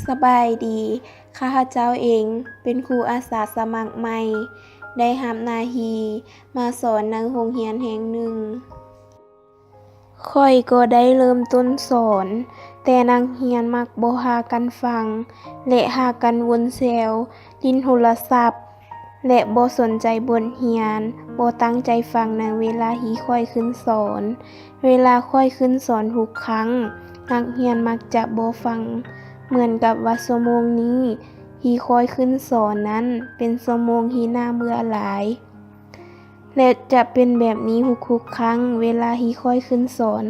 ສະບາຍດີ, ຂ້າພະເຈົ້າເອງເປັນຄູອາສາສະໝັກໃໝ່, ໄດ້ຮັບໜ້າທີ່ມາສອນໃນໂຮງຮຽນແຫ່ງໜຶ່ງ. ຂ້ອຍກໍໄດ້ເລີ່ມຕົ້ນສອນ, ແຕ່ນັກຮຽນມັກບໍ່ພາກັນຟັງ ແລະ ພາກັນວົນແຊວ, ຫຼິ້ນໂທລະສັບ ແລະ ບໍ່ສົນໃຈບົດຮຽນ, ບໍ່ຕັ້ງໃຈຟັງໃນເວລາທີ່ຂ້ອຍຂຶ້ນສອນ. ເວລາຂ້ອຍຂຶ້ນສອນທຸກຄັ້ງ, ນັກຮຽນມັກຈະບໍ່ຟັງ, ເໝືອນກັບວ່າຊົ່ວໂມງນີ້ທີ່ຂ້ອຍຂຶ້ນສອນນັ້ນເປັນຊົ່ວໂມງທີ່ໜ້າເບື່ອຫຼາຍ. ແລະ ຈະເປັນແບບນີ້ທຸກໆຄັ້ງເວລາທີ່ຂ້ອຍຂຶ້ນສອນ.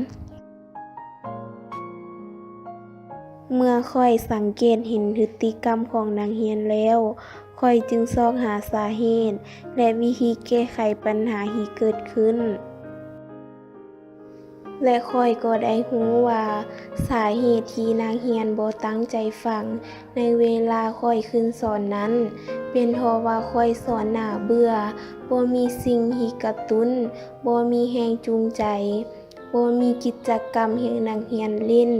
ເມື່ອຂ້ອຍສັງເກດເຫັນພຶດຕິກຳຂອງນັກຮຽນແລ້ວ, ຂ້ອຍຈຶ່ງຊອກຫາສາເຫດ ແລະ ວິທີແກ້ໄຂບັນຫາທີ່ເກີດຂຶ້ນ. ແລະ ຂ້ອຍກໍໄດ້ຮູ້ວ່າສາເຫດທີ່ນັກຮຽນບໍ່ຕັ້ງໃຈຟັງໃນເວລາຂ້ອຍຂຶ້ນສອນນັ້ນ ເປັນເພາະວ່າຂ້ອຍສອນໜ້າເບື່ອ, ບໍ່ມີສິ່ງທີ່ກະຕຸ້ນ, ບໍ່ມີແຮງຈູງໃຈ, ບໍ່ມີກິດຈະກຳໃຫ້ນັກຮຽນຫຼິ້ນ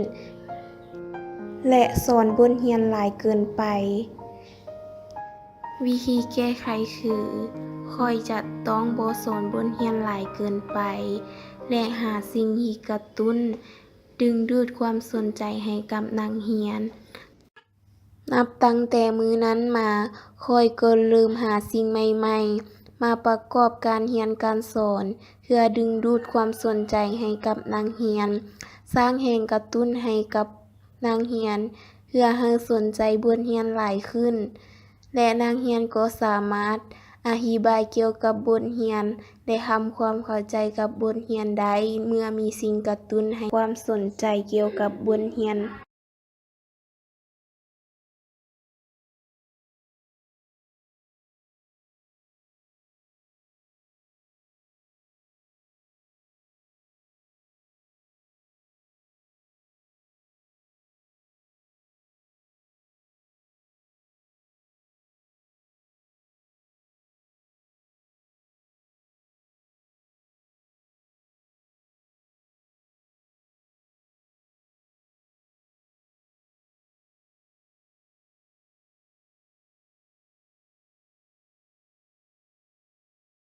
ແລະ ສອນບົດຮຽນຫຼາຍເກີນໄປ. ວິທີແກ້ໄຂຄື ຂ້ອຍຈະຕ້ອງບໍ່ສອນບົດຮຽນຫຼາຍເກີນໄປ ແລະ ຫາສິ່ງທີ່ກະຕຸ້ນ, ດຶງດູດຄວາມສົນໃຈໃຫ້ກັບນັກຮຽນ. ນັບຕັ້ງແຕ່ມື້ນັ້ນມາ, ຂ້ອຍກໍເລີ່ມຫາສິ່ງໃໝ່ໆ ມາປະກອບການຮຽນການສອນ ເພື່ອດຶງດູດຄວາມສົນໃຈໃຫ້ກັບນັກຮຽນ, ສ້າງແຮງກະຕຸ້ນໃຫ້ກັບ ນັກຮຽນເພື່ອໃຫ້ສົນໃຈບົດຮຽນຫຼາຍຂຶ້ນ ແລະ ນັກຮຽນກໍສາມາດອະທິບາຍກ່ຽວກັບບົດຮຽນ ແລະ ທຳຄວາມເຂົ້າໃຈກັບບົດຮຽນໄດ້ ເມື່ອມີສິ່ງກະຕຸ້ນໃຫ້ຄວາມສົນໃຈກ່ຽວກັບບົດຮຽນ.